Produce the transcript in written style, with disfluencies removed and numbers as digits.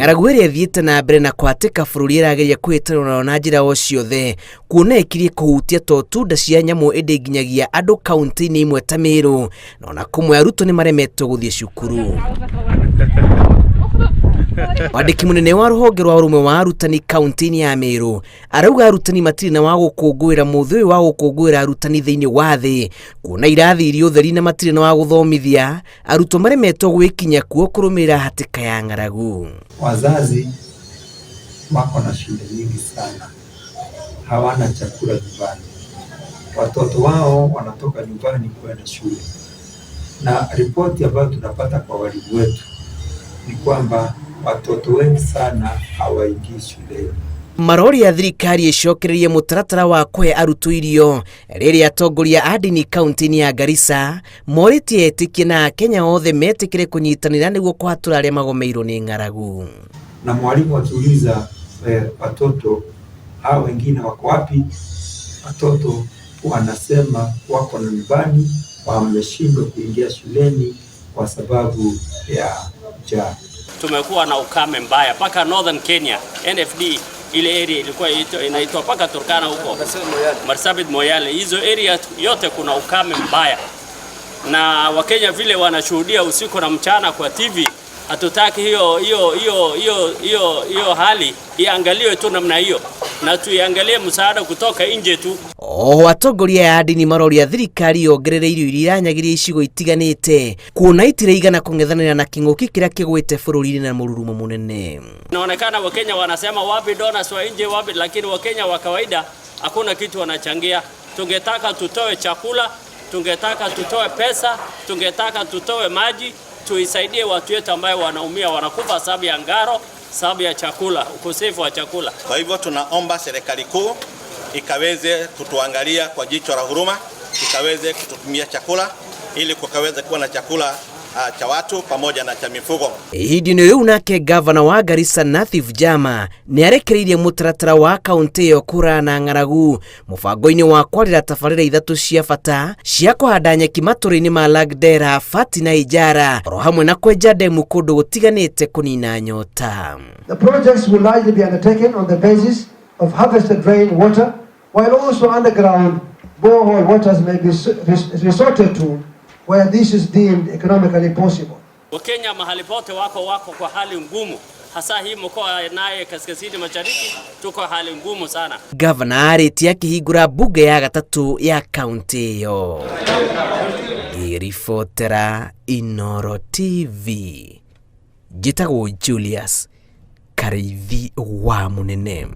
Ng'aragu ĩrĩa ĩthiĩte na mbere na kũhatĩka bũrũri ĩrageria kũhĩtanwo nayo na njĩra o ciothe, kuona ĩkirie kũhutia to tu nda cia nyamũ ĩndĩ nginyagia andũ kaunti-inĩ imwe ta Meru, na ona kũmwe arutwo nĩ maremetwo gũthiĩ cukuru. Mwandĩki mũnene wa rũhonge rwa ũrũmwe wa arutani kaunti-inĩ ya Meru arauga arutani matirĩ na wa gũkũngũĩra mũthĩ ũyũ wa gũkũngũĩra arutani thĩinĩ wa thĩ, kuona irathi irĩ ũtheri na matirĩ na wa gũthomithia arutwo maremetwo gwĩkinya kuo kũrũmĩrĩra hatĩka ya ng'aragu. Wazazi wako na shida nyingi sana, hawana chakula nyumbani, watoto wao wanatoka nyumbani kwenda shule, na ripoti ambayo tunapata kwa walimu wetu ni kwamba watoto wengi sana hawaingii shuleni. Maroria thirikari ĩcokererie mũtaratara wa kũhe arutwo irio rĩrĩa atongoria a ndini kaunti-inĩ ya Garissa morĩtie etĩkia na Akenya othe metĩkĩre kũnyitanĩra nĩguo kũhatũra arĩa magomeirwo nĩ ng'aragu. Na mwalimu akiuliza watoto hao wengine wako wapi, watoto wanasema wako nyumbani, wameshindwa kuingia shuleni kwa sababu ya njaa. Tumekuwa na ukame mbaya mpaka Northern Kenya, NFD ile area ilikuwa inaitwa mpaka Turkana huko Marsabit, Moyale, hizo area yote kuna ukame mbaya, na Wakenya vile wanashuhudia usiku na mchana kwa TV. Hatutaki hiyo hiyo hiyo hiyo hiyo hiyo hali iangaliwe tu namna hiyo, na tuiangalie msaada kutoka nje tu. Oho atongoria a ndini maroria thirikari yongerere irio iria iranyagiria icigo itiganĩte kuona itiraigana kũng'ethanĩra na kĩng'ũki kĩrĩa kĩgwĩte bũrũri-inĩ na mũrurumo mũnene. Inaonekana Wakenya wanasema wapi donors wa nje wapi, lakini Wakenya wa kawaida hakuna kitu wanachangia. Tungetaka tutoe chakula, tungetaka tutoe pesa, tungetaka tutoe maji, tuisaidie watu wetu ambayo wanaumia, wanakufa sababu ya ngaro, sababu ya chakula, ukosefu wa chakula. Kwa hivyo tunaomba serikali kuu ikaweze kutuangalia kwa jicho la huruma, ikaweze kututumia chakula ili kukaweze kuwa na chakula cha watu pamoja na cha mifugo. Ihinda-inĩ rĩu nake gavana wa Garissa Nathif Jama nĩ arekereirie mũtaratara wa kaunti ĩyo kũrana na ng'aragu mũbango-inĩ wa kwarĩra tabarĩra ithatũ cia bata cia kũhanda nyeki matũra-inĩ ma Lagdera, Fati na Ijara oro hamwe na kwenja ndemu kũndũ gũtiganĩte kũnina nyota. The projects will largely be undertaken on the basis of harvested rain water, while also underground borehole waters may be resorted to where this is deemed economically possible. Wakenya mahali pote wako kwa hali ngumu, hasa hii mkoa naye kaskazini mashariki tuko hali ngumu sana. Gavana arĩtie akĩhingũra mbunge ya gatatũ ya kaunti ĩyo. Ngĩribotera Inooro TV, njĩtagwo Julius Karĩithi wa Mũnene.